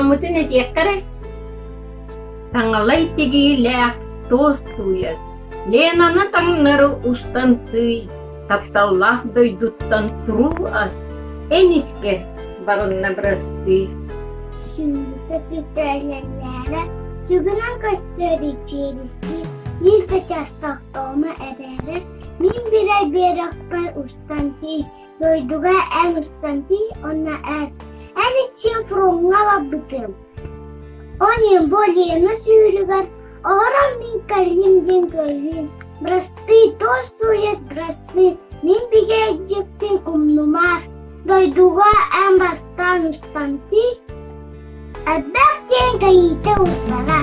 Хоһооммутун этиэххэ эрэ. Таҥалай тигиилээх туос тууйас, Ленаны таҥнары устан сыый, тапталлаах дойдуттан туруу ас, эн искэр барынна бырастыы. Сүүрүкэ сүтээлэллээрэ, сүгүнэн көстөр ичиэристии, биир да чаастаах тоҕума эрээрэ, мин билэр биэрэкпэр устан тиий, Дойдуга эн устан тиий уонна эт: «Эн иччиҥ фроҥҥа барбытым, ол иһин бу Лена сүүрүгэр оһорон мин кэллим диэн көрүүм, бырастыы, туос тууйас бырастыы, мин бигэ илдьиппин умнумаар, дойдуга эн бастаан устан тиий, элбэх диэн кэйиитэ устара».